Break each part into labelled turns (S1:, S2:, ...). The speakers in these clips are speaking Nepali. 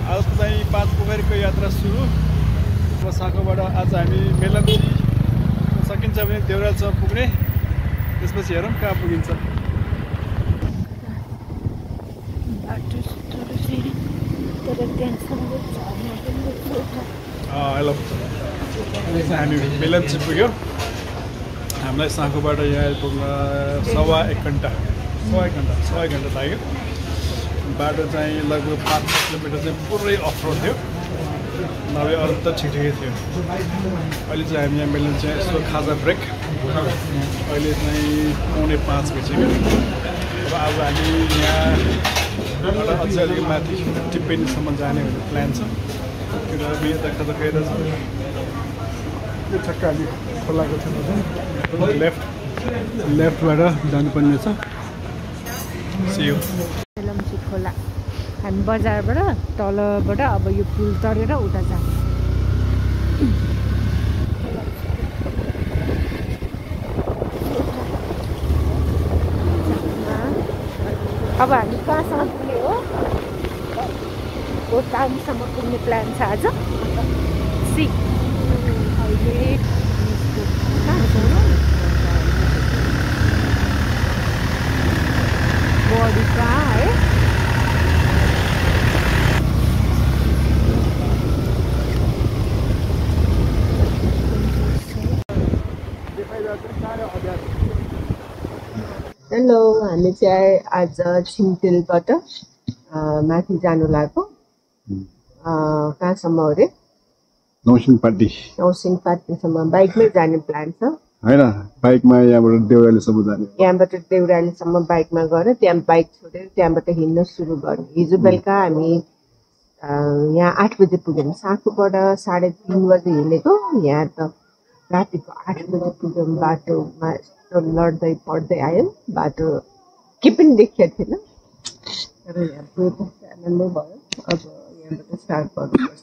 S1: आज चाहिँ 5 पोखरीको यात्रा सुरु। साँखोबाट आज हामी मेलम्ची सकिन्छ भने देउरालीसम्म पुग्ने, त्यसपछि हेरौँ कहाँ पुगिन्छ। हेलो, हामी मेलम्ची पुग्यौँ। हामीलाई साँखोबाट यहाँ आइपुग्न सवा एक घन्टा लाग्यो। बाटो चाहिँ लगभग 5 किलोमिटर चाहिँ पुरै अफ रोड थियो, नभए अरू त ठिकै थियो। अहिले चाहिँ हामी यहाँ मेलम्ची चाहिँ यसो खाजा ब्रेक। अहिले चाहिँ 4:45 बजेको। अब आज हामी यहाँबाट अझै अलिक माथि टिप्पेनीसम्म जाने भन्ने प्लान छ। किनभने यता खाजा खाइरहेछ, यो ठक्क अलि खोलाको छेउमा लेफ्टबाट जानुपर्ने छ। सियो
S2: मेलम्ची खोला। हामी बजारबाट तलबाट अब यो पुल तरेर उता जान्छ। अब हामी कहाँसम्म पुग्ने हो? टाइमसम्म पुग्ने प्लान छ आज। सी अहिले बडी कहाँ है? हेलो, हामी चाहिँ आज छिमतेलबाट माथि जानु लाग्यो। कहाँसम्म हो रे? नौसिङपाटीसम्म बाइकमै जाने प्लान छ
S1: होइन? बाइकमा यहाँबाट देउरालीसम्म जाने।
S2: यहाँबाट देउरालीसम्म बाइकमा गएर त्यहाँ बाइक छोडेर त्यहाँबाट हिँड्न सुरु गर्ने। हिजो बेलुका हामी यहाँ 8 बजे पुग्यौँ। साँखोबाट 3:30 बजे हिँडेको, यहाँ त रातिको 8 बजे पुग्यौँ। बाटोमा यस्तो लड्दै पढ्दै आयौँ। बाटो के पनि देखिएको थिएन, तर यहाँ पुगेपछि आनन्दै भयो। अब यहाँबाट स्टार्ट गर्नुपर्छ।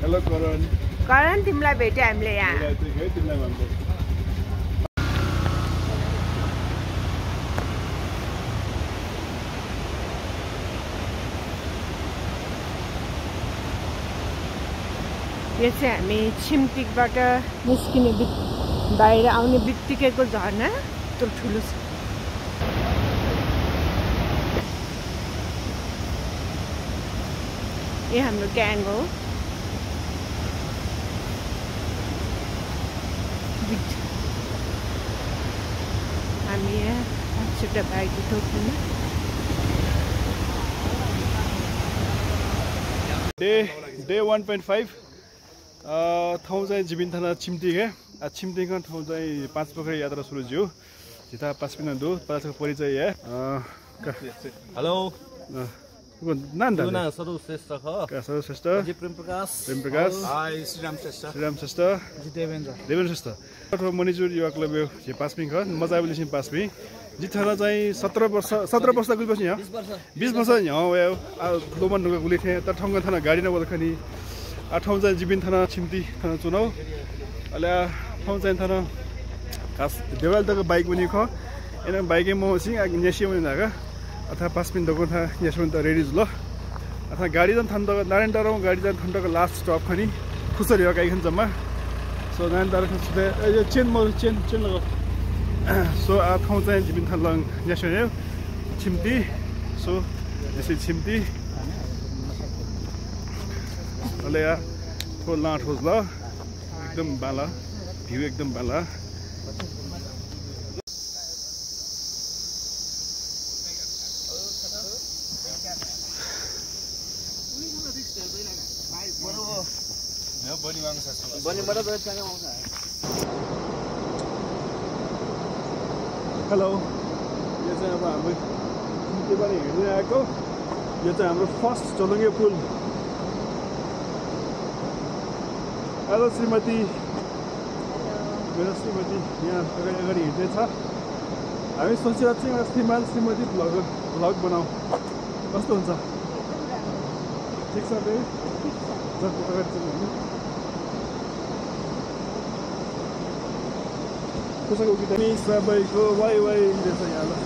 S1: हेलो
S2: करण, तिमीलाई भेट्यो हामीले यहाँ। यो चाहिँ हामी छिमटिकबाट निस्किने बाहिर आउने बित्तिकैको झरना यत्रो ठुलो छ। यो हाम्रो ग्याङ हो। हामी यहाँ 5वटा बाइक उठाउँछौँ।
S1: डे 1.5 ठाउँ चाहिँ जिबिन थाना छिमटिक है। छिमटिक ठाउँ चाहिँ 5 पोखरी यात्रा सुरु जियो। जिता पासपिना दो पता परिचय है।
S3: हेलो,
S1: नाम
S3: सर्वश्रेष्ठ
S1: सर्वश्रेष्ठ
S3: प्रेम प्रकाश
S1: श्रीराम श्रेष्ठ देवेन्द्र श्रेष्ठ मणिजुर युवा क्लब ये पासपिङ मजाबुली सिंह पासपि जिथाना चाहिँ 17 वर्ष गएपछि यहाँ 20 वर्ष यहाँ लोमन ढुङ्गा गुली थिएँ। तर ठाउँका थाना गाडी नबोल्दाखेरि ठाउँ चाहिँ जिबिन थाना छिम्ती थाना चुनाव अहिले ठाउँ चाहिँ थाना खास देउराली तक बाइक पनि ख एना बाइकै म सिंह नेसियो पनि नागा अथवा 5 मिनट दको था नेसियो त रेडी ल अथवा गाडी जान थान नारायण डाँडा गाडी जान थान लास्ट स्टप खनि खुसरी हो गाई खन जम्मा सो नारायण डाँडा यो चेन लगाऊ। सो आ ठाउँ चाहिँ जिबिन थान लङ नेसियो छिम्ती। सो यसै छिम्ती अहिले थोर लाट होस् ल, एकदम बाला भ्यू एकदम बाला। हेलो, यो चाहिँ अब हाम्रो छिम्तीबाट हिँड्दै आएको। यो चाहिँ हाम्रो फर्स्ट चोलुङ्गे पुल। हेलो श्रीमती, मेरो श्रीमती यहाँ अगाडि हिँड्दैछ। हामी सोचिरहेको छौँ एउटा श्रीमान श्रीमती भ्लग बनाऊ, कस्तो हुन्छ? ठिक छ फेरि कसैको गीत नि सबैको वाइ वाइ रहेछ यहाँ ल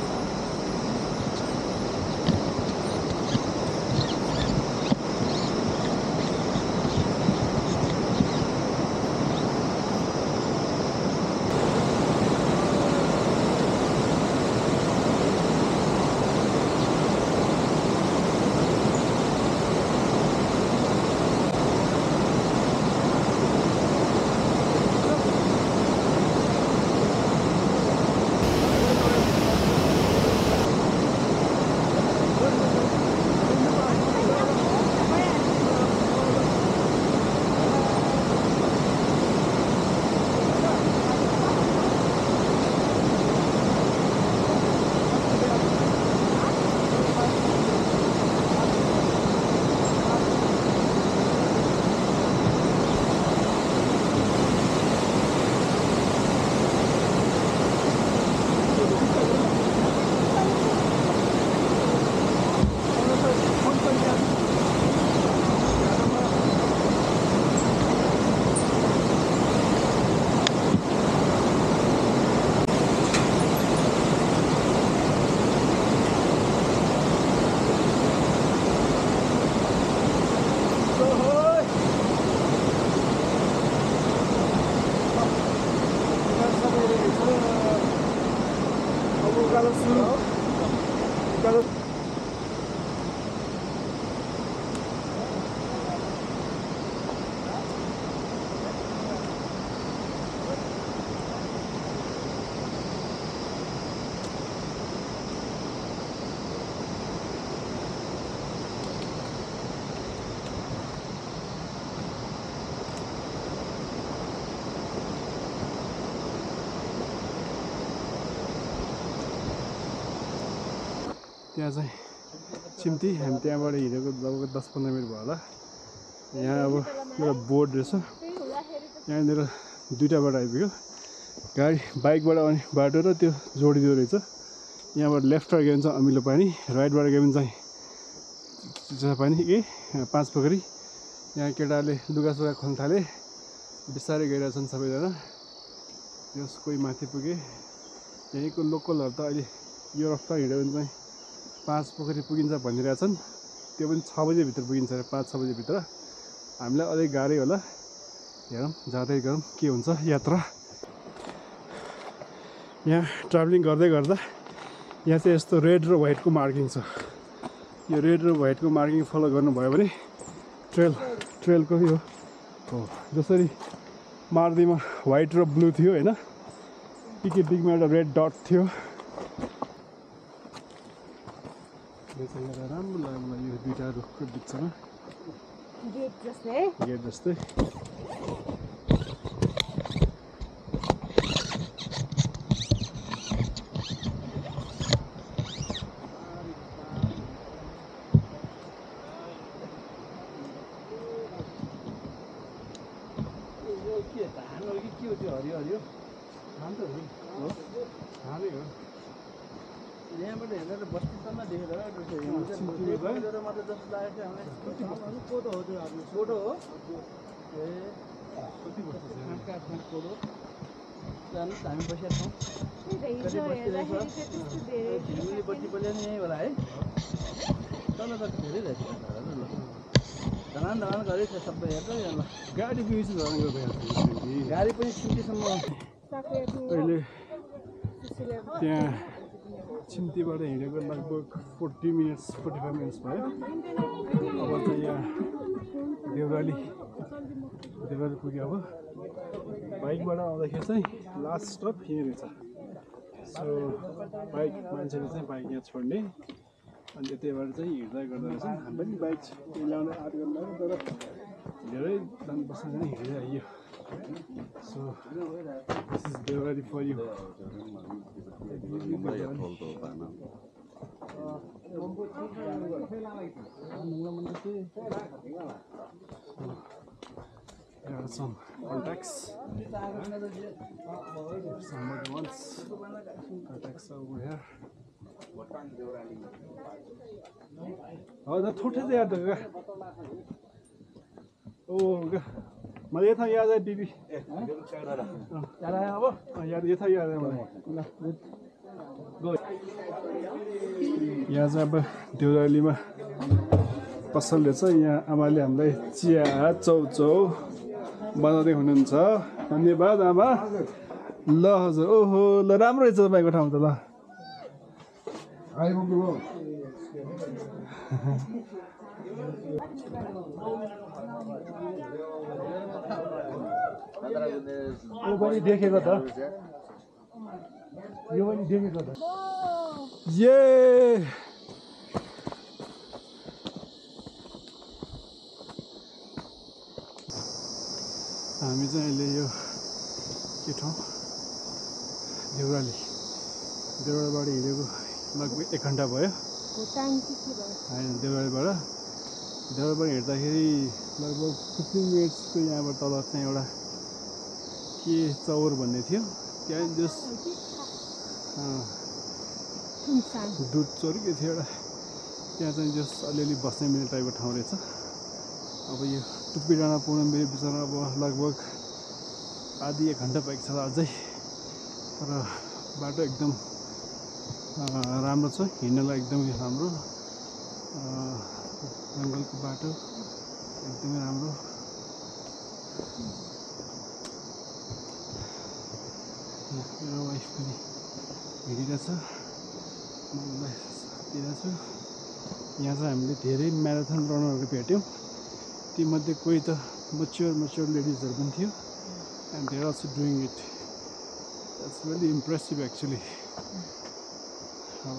S1: त्यहाँ चाहिँ चिम्ती हामी त्यहाँबाट हिँडेको लगभग 10-15 मिनट भयो होला यहाँ अब एउटा बोर्ड रहेछ यहाँनिर दुईटा बाटो आइपुग्यो गाडी बाइकबाट आउने बाटो र त्यो जोडिदियो रहेछ यहाँबाट लेफ्टबाट गयो भने चाहिँ अमिलो पानी राइटबाट गयो भने चाहिँ चिसा पानी पाँच पोखरी यहाँ केटाले लुगासुगा खोल्न थाले बिस्तारै गइरहेछन् सबैजना यस कोही माथि पुगे यहीँको लोकलहरू त अहिले यो रफ्तार हिँड्यो भने चाहिँ 5 पोखरी पुगिन्छ भनिरहेछन् त्यो पनि 6 बजेभित्र पुगिन्छ 5-6 बजेभित्र हामीलाई अलिक गाह्रै होला हेरौँ जाँदै गरौँ के हुन्छ यात्रा यहाँ ट्राभलिङ गर्दै गर्दा यहाँ चाहिँ यस्तो रेड र व्हाइटको मार्किङ छ यो रेड र व्हाइटको मार्किङ फलो गर्नुभयो भने ट्रेलको यो हो जसरी मारुतिमा व्हाइट र ब्लू थियो हैन बिचमा एउटा रेड डट थियो राम्रो लाग्यो यो दुईटा रुखको बिचमा गेट जस्तै
S3: यहाँबाट हेर्दा त बस्तीसम्म देखेर मात्र जस्तो लागेको थियो हामीलाई कोदो हो त्यो कोदो हो ए कोदो जानुहोस् हामी बसेका छौँ झिलिमिली बत्ती बलिया नि यहीँ होला है तल त धेरै रहेछ धनान गरेको छ सबै हेर्दै ल
S1: गाडी
S3: गाडी पनि सिन्कीसम्म
S1: अहिले त्यहाँ चिम्तीबाट हिँडेको लगभग 45 मिनट्स भयो अब चाहिँ यहाँ देउराली पुग्यो अब बाइकबाट आउँदाखेरि चाहिँ लास्ट स्टप यहीँ रहेछ सो बाइक मान्छेले चाहिँ बाइक यहाँ छोड्ने अनि त्यतिबाट चाहिँ हिँड्दै गर्दो रहेछ हामी पनि बाइक ल्याउने आँट गर्नु लाग्यो तर धेरै जानुपर्छ भने हिँड्दै आइयो so this is Deurali for you There are some contacts. Somebody wants contacts over here. Oh, the thought is there. Oh, मलाई यो ठाउँ याद आयो दिदी
S3: याद आयो अब
S1: यो ठाउँ याद आयो मलाई यहाँ चाहिँ अब देउरालीमा पसल रहेछ यहाँ आमाले हामीलाई चिया चौचौ बनाउँदै हुनुहुन्छ धन्यवाद आमा ल हजुर ओहो ल राम्रो रहेछ तपाईँको ठाउँ त ल यो पनि देखेको त ये हामी चाहिँ अहिले यो के ठाउँ देउरालीबाट हिँडेको लगभग 1 घन्टा भयो होइन देउरालीबाट हिँड्दाखेरि लगभग 15 मिनट्सको यहाँबाट तल चाहिँ एउटा के चौर भन्ने थियो त्यहाँ जस दुध चोर के थियो एउटा त्यहाँ चाहिँ जस अलिअलि बस्ने मिल्ने टाइपको ठाउँ रहेछ अब यो टुप्पी डाँडा पुग्न मेरो विचारमा अब लगभग आधी 1 घन्टा बाइक छ अझै तर बाटो एकदम राम्रो छ हिँड्नलाई एकदमै राम्रो जङ्गलको बाटो एकदमै राम्रो मेरो वाइफ पनि हिँडिरहेछ म उसलाई दिइरहेको छु यहाँ चाहिँ हामीले धेरै म्याराथन रनरहरू भेट्यौँ तीमध्ये कोही त मच्योर लेडिजहरू पनि थियो and they are also doing it that's really impressive actually अब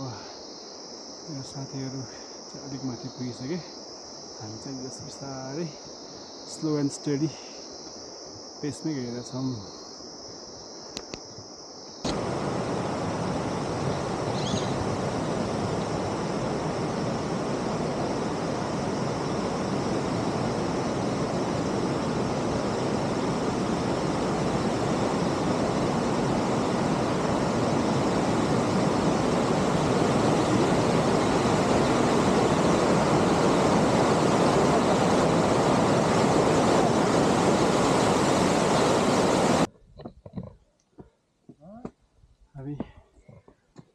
S1: मेरो साथीहरू चाहिँ अलिक माथि पुगिसके हामी चाहिँ जस बिस्तारै स्लो एन्ड स्टडी पेसमै गइरहेछौँ हामी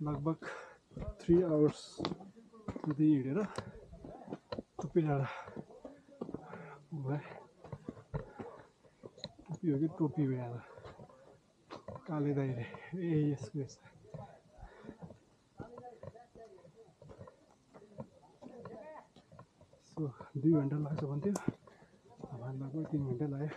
S1: लगभग 3 आवर्स जति हिँडेर टुप्पी डाँडा भयो टुप्पी हो कि टोपी भयो यहाँ काले दाइरे ए यसको रहेछ सो 2 घन्टा लाग्छ भन्थ्यो हामीलाई लगभग 3 घन्टा लाग्यो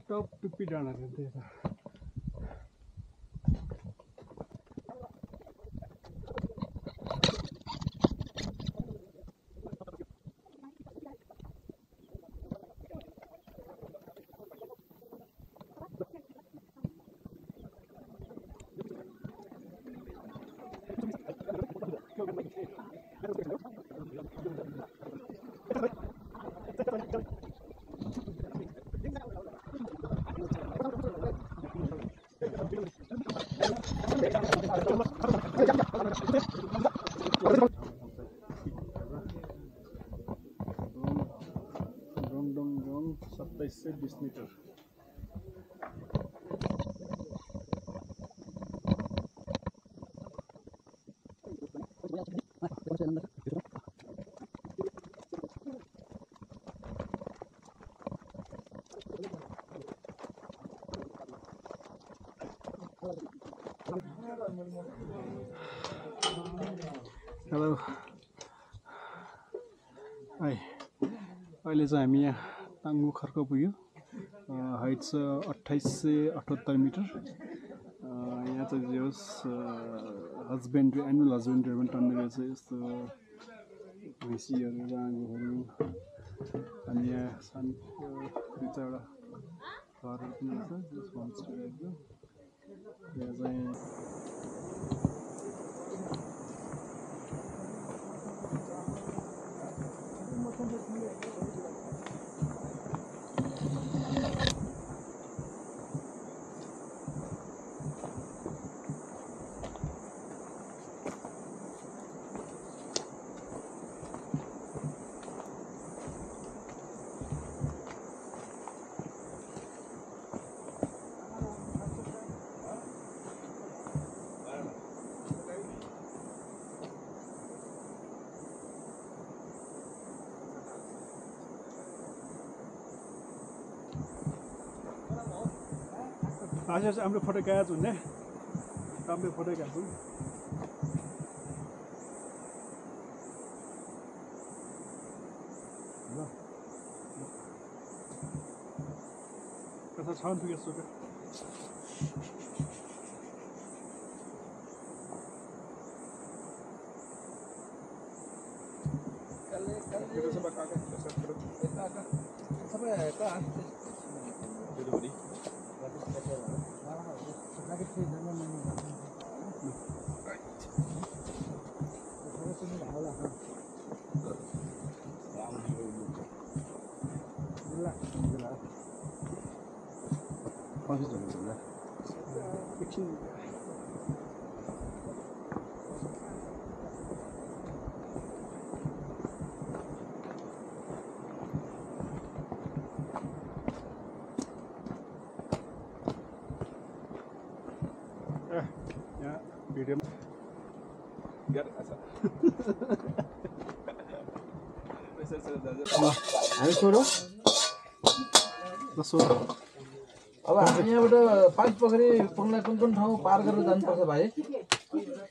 S1: टप टुप्पी डाँडा रहेछ यता डोङ 2720 मिटर हेलो हाई अहिले चाहिँ हामी यहाँ ताङ्गु खर्क पुग्यो हाइट छ 2878 मिटर यहाँ चाहिँ जे होस् हस्बेन्ड्री एनुअल हस्बेन्ड्रीहरू पनि टन्ने रहेछ यस्तो भैँसीहरू राँगोहरू अनि यहाँ सानो 2-4वटा घरहरू पनि रहेछ जस होमस्टे टाइपको यहाँ चाहिँ आज हाम्रो फोटो काज हुने राम्रो फोटो काज हुन् ल कता छाउन पुगे सुके Kita sebab kakak,
S3: सबै का
S1: Jadi budi. Ya, video. Biar asal.
S3: हामी छोडौँ अब हामी यहाँबाट पाँच पोखरी पुग्न कुन ठाउँ पार गरेर जानुपर्छ भाइ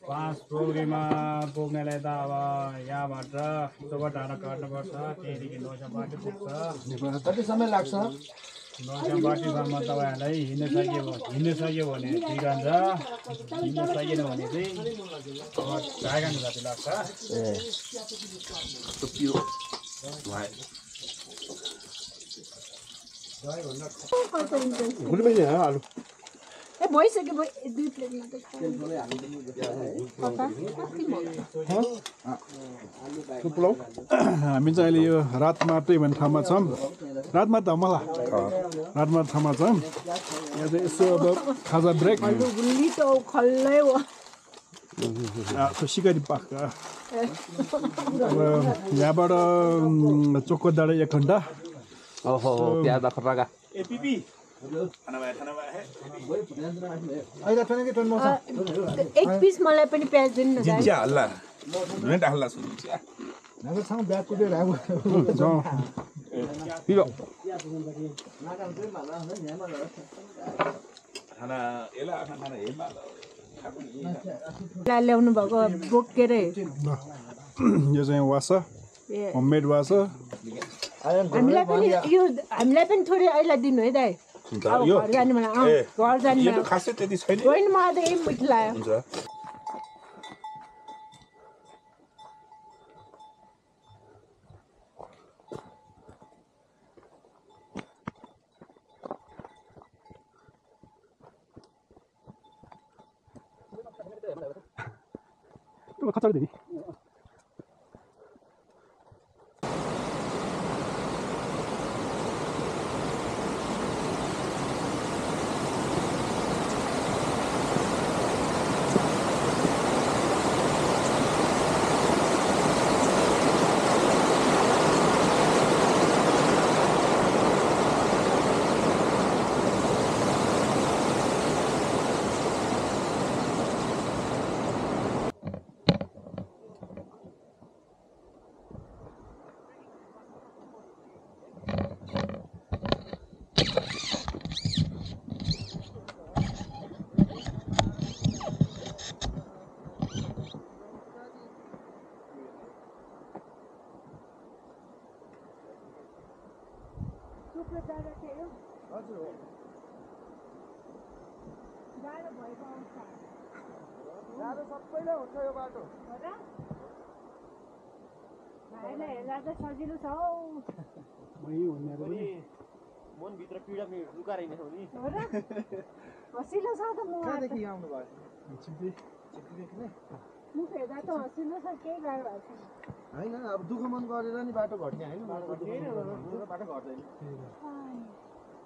S4: पाँच पोखरीमा पुग्नेलाई त अब यहाँबाट सुबर डाँडा काट्नुपर्छ त्यहाँदेखि नौसाबाटी पुग्छ
S3: कति समय लाग्छ
S4: नौसाबाटीसम्म तपाईँहरूलाई हिँड्न सक्यो भने ठिक हुन्छ हिँड्न सकेन भने चाहिँ ढाई घन्टा जति लाग्छ
S1: आलु
S2: भइसक्यो
S1: पुलाउ हामी चाहिँ अहिले यो रातमाटे भन्ने ठाउँमा छौँ रातमा त मला रातमा ठाउँमा छौँ यहाँ चाहिँ यसो अब खाजा ब्रेक सिकारी पाक्छ अब यहाँबाट चोको डाँडा 1 घन्टा
S3: ओहो प्याज खतराका
S2: एक पिस मलाई पनि प्याज दिनु न ल्याउनु भएको बोकेर
S1: यो चाहिँ वासा होममेड वासा
S2: हामीलाई पनि थोरै अहिले दिनु है दाइ घर जाने मलाई घर जाने
S1: खासै त्यति छैन
S2: होइन मलाई त यही मिठो लाग्यो
S1: खतरा दिदी
S3: सबैलाई हुन्छ यो बाटो
S2: भाइलाई हेर्दा त सजिलो छ हौ
S4: मनभित्र पीडा लुकाएर हिँड्ने हो नि
S2: हसिलो छ त
S3: कहाँदेखि आउनु भयो
S2: मुख हेर्दा त हसिलो छ केही गाह्रो भएको छैन
S3: होइन अब दुःख मन गरेर नि बाटो घट्ने होइन बाटो घट्दैन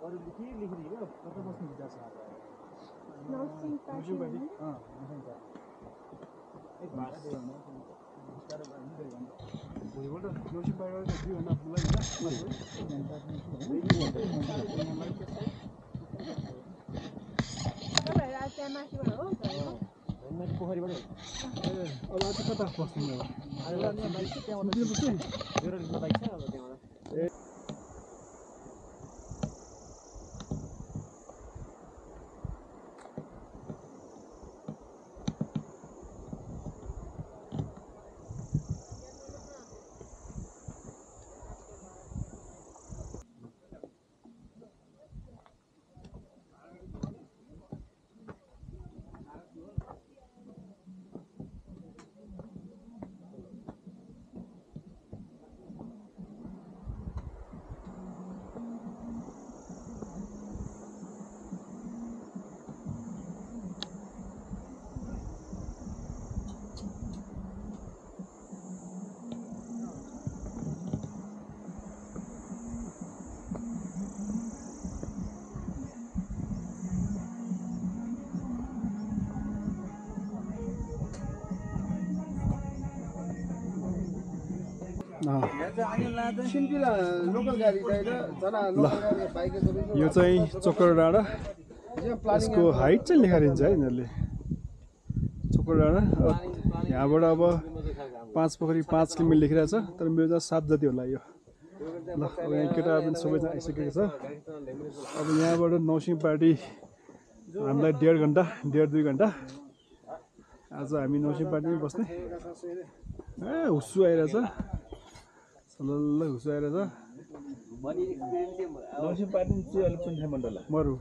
S3: अरूले के लेखिदियो कता बस्नु विचार छ पोखरीबाट
S1: अब आज कता बस्नु यो चाहिँ चोकर डाँडा यसको हाइट चाहिँ लेखाइदिन्छ है यिनीहरूले चोकर डाँडा यहाँबाट अब 5 पोखरी 5 किलोमिटर लेखिरहेको छ तर मेरो चाहिँ 7 जति होला यो ल अब यहाँ केटाहरू पनि सबैजना आइसकेको छ अब यहाँबाट नौसिङ पार्टी हामीलाई 1.5 घन्टा 1.5-2 घन्टा आज हामी नौसिङ पार्टीमै बस्ने हुस्सु आइरहेछ सलल्ल हुस्सु आइरहेछ नौसिङ पार्टी चाहिँ अलिक मरु